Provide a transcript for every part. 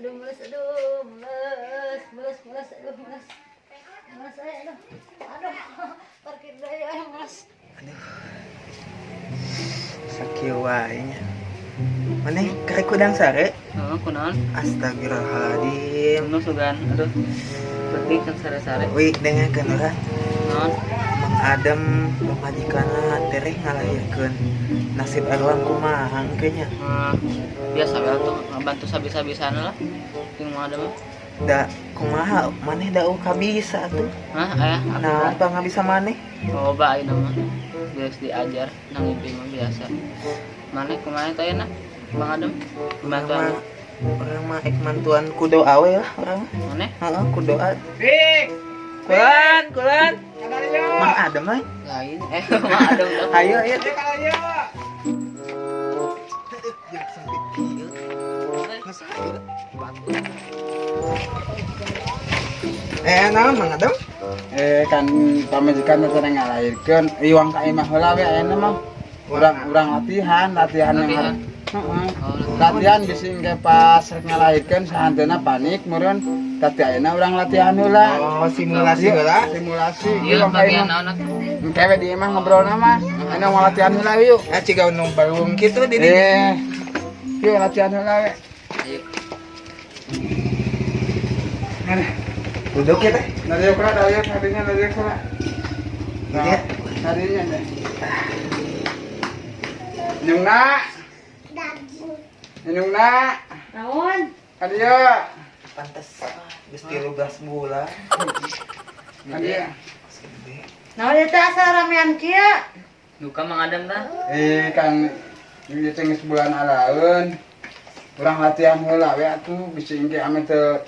Aduh, mules, aduh, mules, mules, mules, aduh, mules. Mules, ay, aduh. Aduh, parkir deui, ay, mules. Aduh. Sakieu wae nya. Maneh karek hudang sare? Heeh, kunaon? Astagfirullahaladzim. Nu sugan, aduh. Penting kan sare-sare. Wih, dengarkeun urang. Naon? Mang Adam pamajikanna tereh ngalahirkeun. Nasib arwah kumaha engke nya? Biasa we atuh ngabantu sabisa-bisana lah. Jeung Mang Adam mah. Da kumaha maneh da kabisa atuh. Hah, aya? Nah, apa nggak bisa maneh? Loba ayeuna mah. Geus diajar nang mimpi mah biasa. Maneh kumaha teh ayeuna? Mang Adam bantuan. Urang mah ek mantuan ku doa we lah urang mah. Maneh? Heeh, ku doa. Pik. Kulan, kulan. Mang Adam lain. Lain Mang Adam dah. Ayo, ayo. Ayo. Aduh, jeung sempit kieu. Geus hayu. Eh, naon Mang Adam? Eh, kan pamajikan teh ngalahirkeun iwang ka imah heula we ayeuna mah. Urang urang latihan, latihan yang Latihan. Heeh. Oh, latihan bisi engke pas rek ngalahirkeun sahanteuna panik meureun, tapi ayeuna urang latihan heula. Oh, simulasi heula. Simulasi. Iya, Iwang ka bagian imah. naon atuh? Engke we di imah ngobrolna mah. Ayeuna mau latihan heula yuk. Ah, ciga nu balung kitu di dieu. Eh. Yuk latihan heula we. Ayo. Nah, Duduk ya teh. dari heula, dari kadinya, dari heula. Gitu ya. Kadinya deh. Indungna. Indungna. Naon? Kadieu. Pantes geus 13 bulan. Kadieu. Geus gede. Naon ieu teh asa ramean kieu? Duka Mang Adam tah. Eh, kan ieu teh geus bulan alaeun. Urang latihan heula we atuh bisi engke ame teu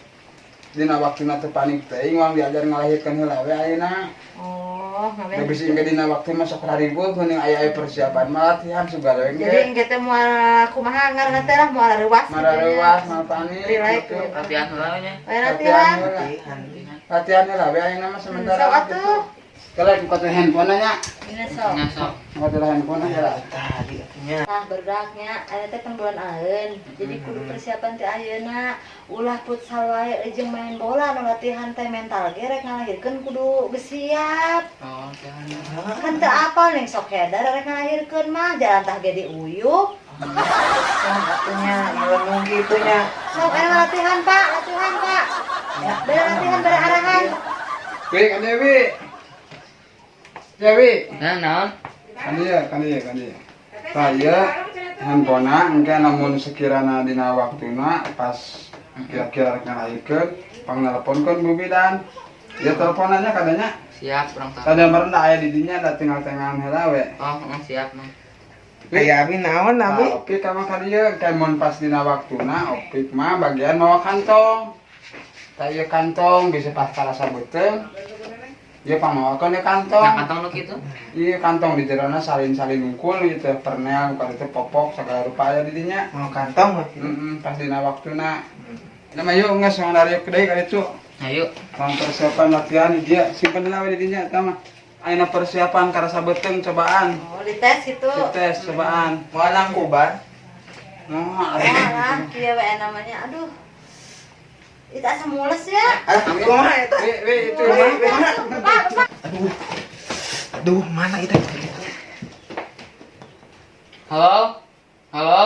dina waktuna teu panik teuing urang diajar ngalahirkeun heula we ayeuna. Oh, Da ngaben. bisi engke dina waktu mah sok rariweuh geuning aya-aya persiapan mah latihan segala we Jadi engke. engke teh moal kumaha ngaranna teh lah, moal reuwas gitu nya. Marareuwas, mal panik Relax gitu. gitu. Latihan heula we nya. Wae latihan. Heula. Latihan. Latihan heula we ayeuna mah sementara. Sok atuh. Kalau buka teh handphone nya, Ini sok. Nya sok. buka teh handphone nya lah. Tadi atunya. Nah, berdaknya aya teh pan bulan aeun. Jadi kudu persiapan ti ayeuna. Ulah futsal wae jeung main bola nu latihan teh mental ge rek ngalahirkeun kudu geus siap. Oh, latihan. Kan teu apal ning sok hedar rek ngalahirkeun mah jalan tah ge diuyup. Pantesan atunya nyelenung kitu nya. Sok aya latihan, Pak, latihan, Pak. Bere latihan, bere arahan. Wi, kan Dewi. Dewi. Nah, naon? Kan dia, kan dia, kan dia. Saya handphone engke lamun sekirana dina waktuna pas kira-kira rek ngalahirkeun pang nelponkeun Bu Bidan. Ya teleponannya kadanya Siap, urang tahu. kada merendah aya di dinya da tinggal tengan heula we. Oh, heeh, siap, Mang. Aya abi naon abi? Nah, opik kama ka dieu engke mun pas dina waktuna opik mah bagian mawa kantong. Tah ieu kantong bisa pas karasa beuteung. Ieu pangmawakeun ieu kantong. Nah, kantong nu kitu. Iya, kantong di jerona salin-salin unggul gitu, pernel, bukan itu popok segala rupa aya di dinya. Mau kantong mah. Heeh, pas dina waktuna. Ini mah yuk geus mang dari deui ka ditu. Ayo. Mang persiapan latihan di dia simpen heula we di dinya eta mah. Ayeuna persiapan karasa beuteung cobaan. Oh, dites gitu. Dites cobaan. Mau nangkuban? Nah, Oh, lah, kieu we namanya. Aduh. Itu asa mules ya. Ah, kumaha eta? Wi, wi, itu Kumaha, wi. kumaha? Pak, Pak. Aduh. Aduh, mana itu? Halo? Halo?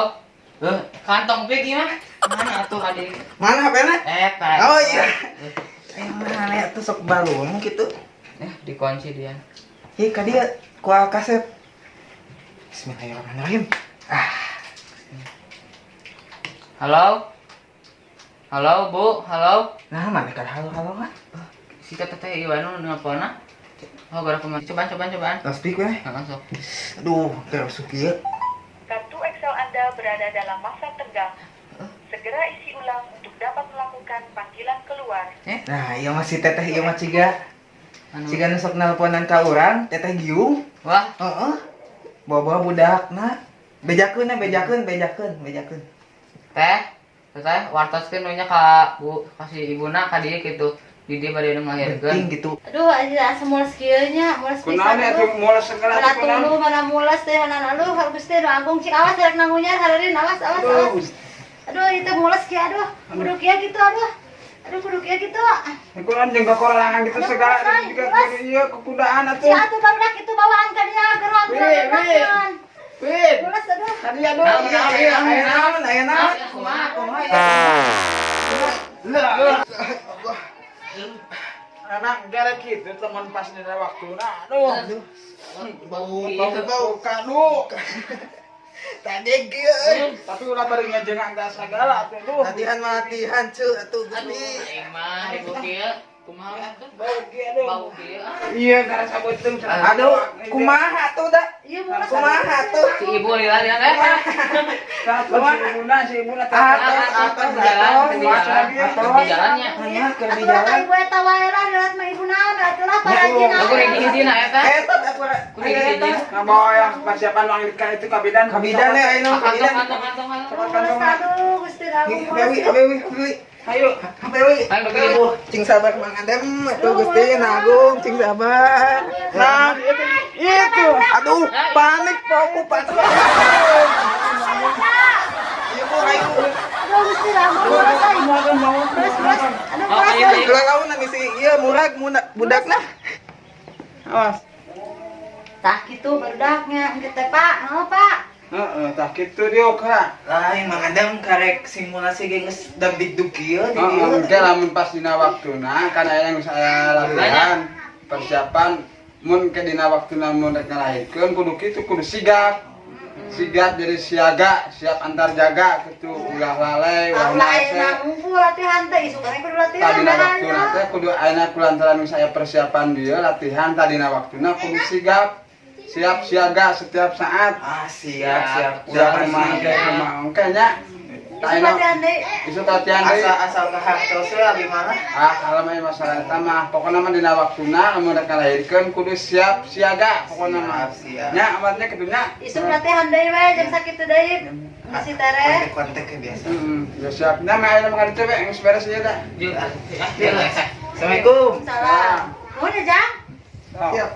Eh, kantong pik gimana? Mana atuh adik? Mana HP-na? Eh, Pak. Oh iya. Eh, mana ya tuh sok balung gitu. Eh, dikunci dia. Ih, ka dieu ku kasep. Bismillahirrahmanirrahim. Ah, Halo? Halo, Bu. Halo? Nah mana kan halo-halo kan? Si teteh teh ieu anu nelponna. Oh, gara kumaha? Cobaan, cobaan, cobaan. Tos pik we. Heeh, sok. Aduh, terus kieu. Kartu Excel Anda berada dalam masa tenggang. Segera isi ulang untuk dapat melakukan panggilan keluar. Nah, ieu mah si teteh ieu mah ciga. Anu. Ciga nu sok nelponan ka urang, teteh giung. Wah, Heeh. Bawa-bawa budakna. Bejakeun na, bejakeun, bejakeun, bejakeun. Teh. Teteh wartoskeun we nya ka Bu, kasih ibuna ka dieu gitu. Di dieu bade nu Penting ngalahirkeun. gitu. Aduh, aja asa mules kieu nya, mules pisan. Kunaon atuh mules segala Mana atuh kunaon. tuluh, mana mules teh, mana aduh, Gusti nu agung cik awas rek nangunyar harerin awas awas awas. Aduh, itu mules kieu, aduh. Kudu kieu gitu, aduh. Aduh, kudu kieu gitu. Ukuran jeung kokorangan gitu Aduh, segala mules, juga mules. kudu ieu kukudaan Si atuh. atuh barudak itu bawaan ka dia gerak Wih, gerak wih. gerak. Wih, Mules, aduh. tadi aduh. Naon, Iya, naon, iya, naon, aya naon, aya naon. Kumaha? Kumaha ya? Lah. Anak gara gitu teman pas dina waktuna. Aduh. Bau Bau bau. Kanu. Tadi kieu euy. Tapi ulah bari ngajengan gas segala atuh duh. Latihan mah latihan cu atuh Gusti. Aing mah ibu kieu kumaha atuh? Bau kieu aduh. Bau kieu ah. Iya, gara sabuteung. Aduh, kumaha atuh da? Iya, mules. Kumaha atuh? Si ibu lila lila eh. Si ibuna, si ibuna. Atos, atos, Jalan, atos. di jalan. Di jalannya. Hanya keur di Atuh lah ka jalan. ibu eta wae lah, lihat mah ibu naon atuh lah parajin. Aku rek dihijina eta. Eta aku Kudu dihiji. Ngabawa yang persiapan uang ka itu kabidan. Kabidan ya ayeuna Kantong kabidan. kantong kantong kantong. Mules, aduh, Gusti Agung mules. Dewi, Dewi, Dewi. Ayo. Dewi. Ayo begini. Aduh, cing sabar Mang Adem, atuh Gusti Agung, cing sabar. Nah, itu itu. Aduh, panik aku panik. Iya, Bu, ayo. Aduh, Gusti Agung mules euy. Mules, mules. Aduh, Oh, mules ayo, euy. ayo. Kelaunan nih si iya murag budakna. Awas. Tah kitu barudaknya engke teh, Pak. Naon, Pak? Heeh, tah kitu dieu ka. Lain Mang Adem karek simulasi ge geus dagdikduk kieu di Heeh, dieu. engke lamun pas dina waktuna kan aya yang saya latihan persiapan mun ke dina waktuna mun rek ngalahirkeun kudu kitu, kudu sigap. Sigap jadi siaga, siap antar jaga gitu, ulah lalai, ulah Ulah ayeuna nase. ngumpul latihan teh isuk kudu latihan. Tadina waktuna baranya. Teh kudu ayeuna kulantaran saya persiapan dia latihan tadina waktuna kudu sigap. Siap siaga setiap saat. Ah, siap, siap. Ulah kumaha engke kumaha engke nya. Isuk latihan deui. Isuk latihan deui. Asa asal kahartos we abi mah. Ah, kalau mah masalah eta mah pokokna mah dina waktuna lamun rek ngalahirkeun kudu siap siaga pokokna mah. Siap, siap. Nya amatnya kitu nya. Isuk latihan deui we jeung sakitu deui. Bisi tereh. Kontek-kontek ya biasa. Heeh, ya siap. Nah, mah aya mah ka we geus beres ieu dah. Jeung. Assalamualaikum. Salam. Nuhun ya, Jang. Sok. Siap.